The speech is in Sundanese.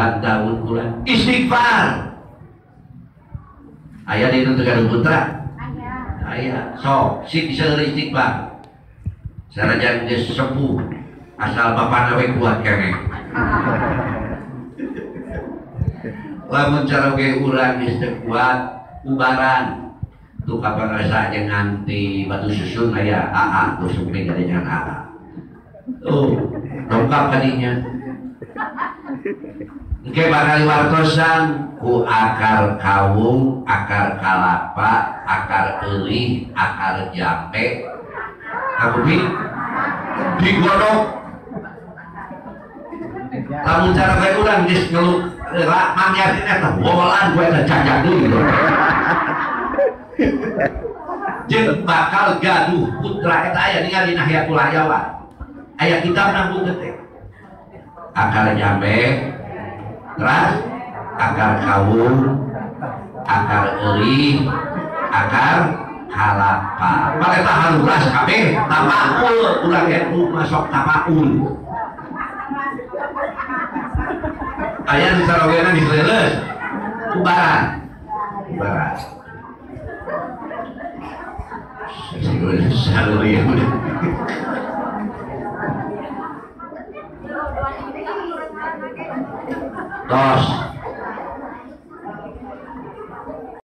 Tahun bulan istighfar. Aya di nu teu gaduh putra? Aya. Sok sik seueur istighfar. Sanajan geus sepuh asal bapana we kuat keneh. Lamun caroge urang geus teu kuat ubaran tuh kapan rasa jeung nganti batu susun aya aa tuh sumping kadinya aa. Tuh dongkap kadinya. Engke bakal wartosan ku akar kawung, akar kalapa, akar eulih, akar jampe. Kakupi digodok. Lamun cara kayak urang geus ngeluh Mang Yasin eta wolan gue eta jajak deui. Jeung bakal gaduh putra eta aya ningali Nahyatul Hayawan. Aya kitab nanggung teh. Akar jambe, teras, akar kawung, akar eulih, akar kalapa. Maka eta haluras kabeh tapaul urang NU masuk tapaul. Aya di sarogena geus leuleus. Ubaran. Ubaran. Tos